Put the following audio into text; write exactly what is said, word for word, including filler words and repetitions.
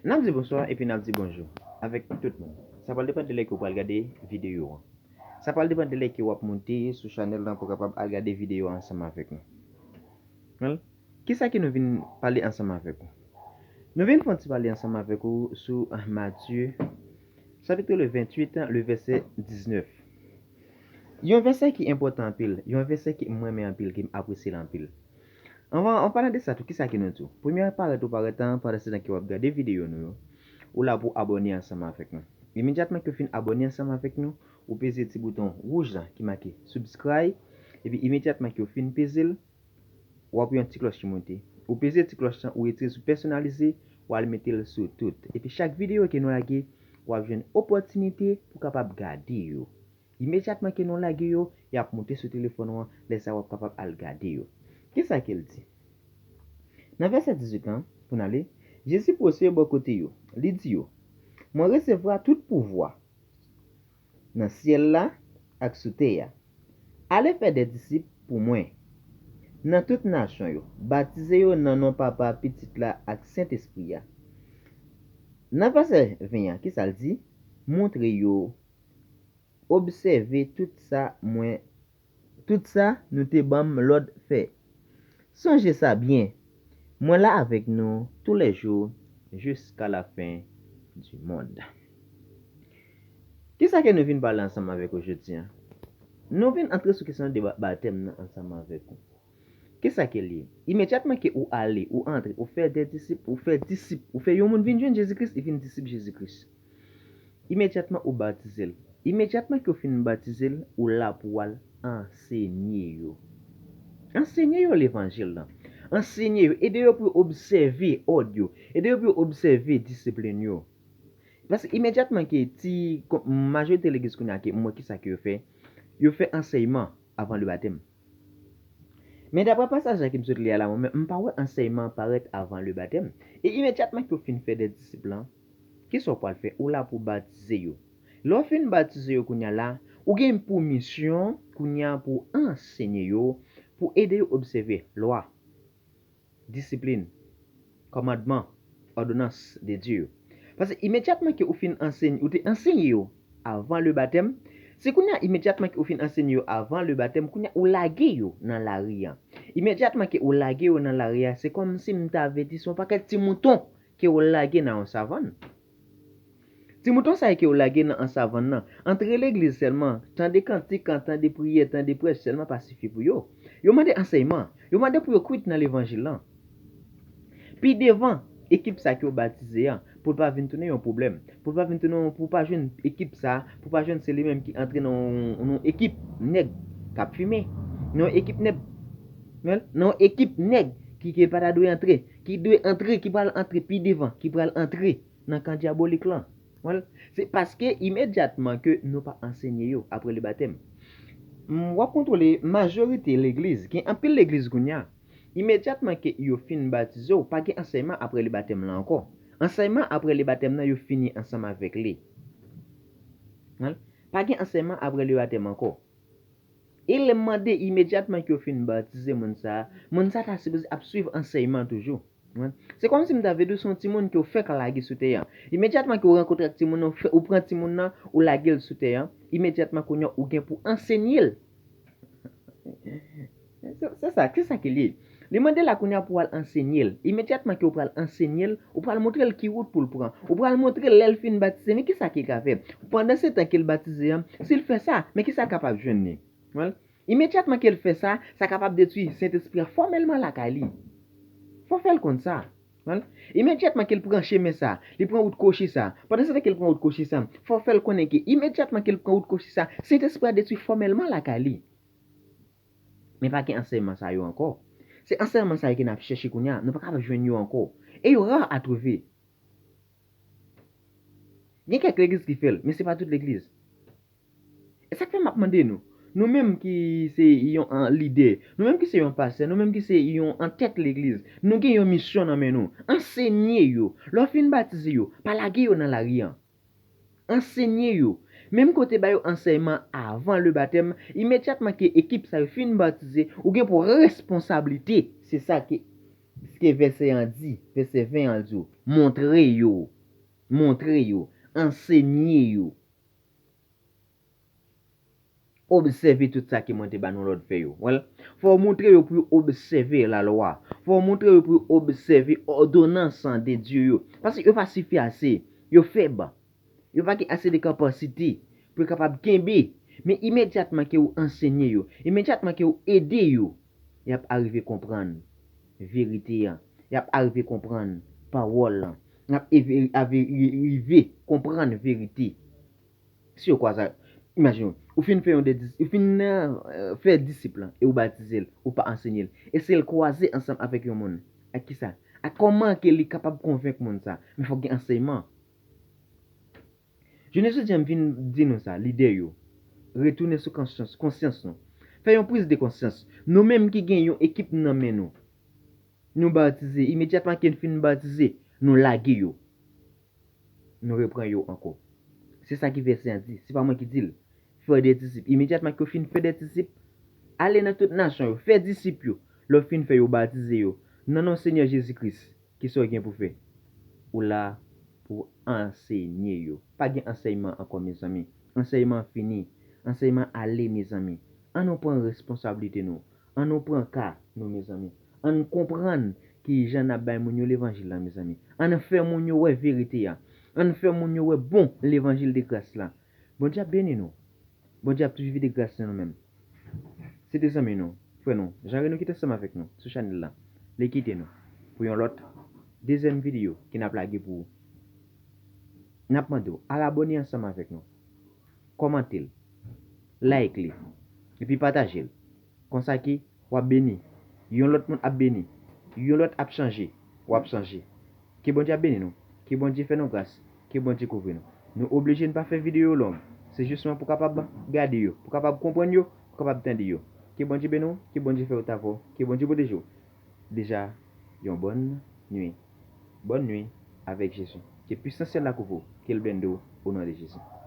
N ap di bonswa epi n ap di bonjou avèk tout moun. Sa pral depann de lè ke w pral gade videyo an. Sa pral depann de lè ke w ap moute sou chanèl lan pou w kapab al gade videyo a ansanm avèk nou. Well, kisa ke nou vin pale ansanm avèk ou? Nou vin fè yon ti pale ansanm avèk ou sou, ah, Matye, chapitre le vingt-huit, le verset dix-neuf. Yon vèsè ki enpòtan anpil, yon vèsè ke m renmen anpil, ke m apresye l anpil. Anvan, an palan de sa tou, kisa ke nou di w? Premye parèt ou parèt an, pandan se tan ke w ap gade videyo nou yo, ou la pou abòne ansanm avèk nou. Imedyatman ke w fin abòne ansanm avèk nou, ou peze ti bouton wouj la ki make subscribe, epi imedyatman ke w fin peze l, w ap wè yon ti klòch ki monte. Ou peze ti klòch lan, ou retire sou pèsonalize, w al mete l sou tout. Epi chak videyo ke nou lage, w ap jwenn opòtinite pou w kapab gade yo. Imedyatman ke nou lage yo, y ap monte sou telefòn ou an, lè sa a w ap kapab al gade yo. Kisa ke l di? Nan vèsè dizuit lan, pou n ale, Jezi pwose yo bò kote yo. Li di yo, "Mwen resevwa tout pouvwa nan syèl la ak sou tè a. Ale fè de disip pou mwen nan tout nasyon yo, batize yo nan non Papa, Pitit la ak Sentespri a." Nan vèsè ven an, kisa l di? Montre yo obsève tout sa mwen, tout sa nou te ban m lòd fè. Sonje sa byen, mwen la avèk nou toulèjou jiska lafen di mond. Kisa ke nou vin pale ansanm avèk ou jodi a? Nou vin antre sou kesyon de ba-, batèm nan ansanm avèk ou. Kisa ke l ye? Imedyatman ke ou ale, ou antre, ou fè de disip, ou fè disip, ou fè yon moun vin jwenn Jezi Kris, li vin disip Jezi Kris. Imedyatman ou batize l. Imedyatman ke w fin batize l, ou la pou w al ansenye yo. Ansenye yo levanjil lan. Ansenye yo, ede yo pou yo obsève òd yo. Ede yo pou yo obsève disiplin yo. Paske imedyatman ke ti, majorite legliz kounye a ke m wè kisa ke yo fè, yo fè ansèyman avan le batèm. Men daprè pasaj la ke m sot li a la, mwen menm, m pa wè ansèyman parèt avan le batèm. E imedyatman ke w fin fè de disip lan, kisa w pral fè? Ou la pou w batize yo. Lè w fin batize yo kounye a la, ou gen pou misyon kounye a pou w ansenye yo, pou ede yo obsève lwa, disiplin, kòmandman, òdonans de Dye yo. Paske imedyatman ke ou fin ansenye, ou te ansenye yo avan le batèm, se kounye a imedyatman ke ou fin ansenye yo avan le batèm, kounye a ou lage yo nan lari an. Imedyatman ke ou lage yo nan lari an, se kòmsi m ta vle di se yon pakèt ti mouton ke ou lage nan yon savann. Ti mouton sa yo ke yo lage nan an savann nan, antre legliz sèlman, tande kantik an, tande priyè, tande prèch sèlman pa sifi pou yo. Yo mande ansèyman, yo mande pou yo kwit nan levanjil lan. Pi devan, ekip sa ke yo batize an, pou l pa vin tounen yon pwoblèm, pou l pa vin tounen yon, pou w pa jwenn ekip sa, pou w pa jwenn se li menm ki antre nan yon, nan yon ekip nèg k ap fimen, nan yon ekip nèg, nan yon ekip nèg ki, ki pa ta dwe antre, ki dwe antre, ki pral antre pi devan, ki pral antre nan kan dyabolik lan. Well, se paske imedyatman ke nou pa ansenye yo apre le batèm. M, w ap kontwole majorite legliz, gen anpil legliz kounye a. Imedyatman ke yo fin batize w, pa gen ansèyman apre le batèm lan ankò. Ansèyman apre le batèm nan, yo fini ansanm avèk li. Well, pa gen ansèyman apre le batèm ankò. E lè m mande imedyatman ke yo fin batize moun sa a, moun sa a ta sipoze ap swiv ansèyman toujou. Se kòmsi m ta vle di w se yon timoun ke w fèk lage sou tè an. Imedyatman ke w rankontre ak timoun nan, ou fè, ou pran timoun nan, ou lage l sou tè an, imedyatman kounye a ou gen pou ansenye l. Se, se sa, se sa ke l ye. Li mande la kounye a pou w al ansenye l. Imedyatman ke w pral ansenye l, ou pral montre l ki wout pou l pran. Ou pral montre l lè l fin batize, men kisa ke l ka fè. Pandan se tan ke l batize an, si l fè sa, men kisa l kapab jwenn li? Well, imedyatman ke l fè sa, sa kapab detwi Sentespri a fòmèlman lakay li. Fò w fè l konn sa. Well, imedyatman ke l pran chemen sa, li pran wout kwochi sa. Pandan se tan ke l pran wout kwochi sa, fò w fè l konnen ke imedyatman ke l pran wout kwochi sa, Sentespri a detwi fòmèlman lakay li. Men pa gen ansèyman sa yo ankò. Se ansèyman sa yo ke n ap chèche kounye a, nou pa kapab jwenn yo ankò. E yo ra a twouve. Gen kèk legliz ki fè l, men se pa tout legliz. E sa k fè m ap mande nou, nou menm ki se yon, an, lidè, nou menm ki se yon pastè, nou menm ki se yon antèt legliz, nou gen yon misyon nan men nou. Ansenye yo. Lè w fin batize yo, pa lage yo nan lari an. Ansenye yo. Menm ke w te ba yo ansèyman avan le batèm, imedyatman ke ekip sa yo fin batize, ou gen pou responsablite. Se sa ke Piske vèsè an di, vèsè ven an di w, montre yo, montre yo, ansenye yo. Obsève tout sa ke mwen te ba nou lòd fè yo. Well, fò w montre yo pou yo obsève lalwa. Fò w montre yo pou yo obsève òdonans de Dye yo. Paske yo pa sifi ase. Yo fèb. Yo pa gen ase de kapasite pou yo kapab kenbe. Men imedyatman ke ou ansenye yo, imedyatman ke ou ede yo, y ap arive konprann verite an. Y ap arive konprann pawòl lan. Y ap eve- ave- rive konprann verite. Si yo kwaze, imajine w, ou fin fè yon de dis- ou fin euh, fè disip lan e ou batize l, ou pa ansenye l. E si l kwaze ansanm avèk yon moun, ak kisa? Ak kòman ke li kapab konvenk moun sa? Men fòk gen ansèyman. Jounen jodi a, m vin di nou sa, lidè yo. Retounen sou konsyans, konsyans nou. Fè yon priz de konsyans. Nou menm ki gen yon ekip nan men nou, nou batize. Imedyatman ke n fin batize, nou lage yo. Nou repran yo ankò. Se sa ki vèsè an di. Se pa mwen ki di l. Fè de disip. Imedyatman ke w fin fè de disip, ale nan tout nasyon yo. Fè disip yo. Lè w fin fè yo, batize yo. Nan non Senyè Jezi Kris, kisa w gen pou fè? Ou la pou ansenye yo. Pa gen ansèyman ankò, mezanmi. Ansèyman fini. Ansèyman ale, mezanmi. Ann nou pran responsablite nou. Ann nou pran ka nou, mezanmi. Ann konprann kijan n ap bay moun yo levanjil la, mezanmi. Ann fè moun yo wè verite a. Ann fè moun yo wè bon levanjil de gras la. Bondye ap beni nou. Bondye ap toujou vide gras nan nou menm. Se te zanmi nou, frè nou, Jean Reno ki te ansanm avèk nou sou chanèl la. Li kite nou pou yon lòt dezyèm videyo ke n ap lage pou ou. N ap mande w al abòne ansanm avèk nou. Kòmante l, like li, epi pataje l. Konsa ke w ap beni. Yon lòt moun ap beni. Yon lòt ap chanje. W ap chanje. Ke Bondye ap beni nou. Ke Bondye fè nou gras. Ke Bondye kouvri nou. Nou oblije n pa fè videyo long. Se jisman pou kapab gade yo, pou kapab konprann yo, pou kapab tande yo. Ke Bondye beni w, ke Bondye fè wout avè w, ke Bondye pwoteje w. Deja, yon bòn nwi. Bòn nwi avèk Jezi. Ke pisans syèl la kouvri w, ke l blende w o non de Jezi.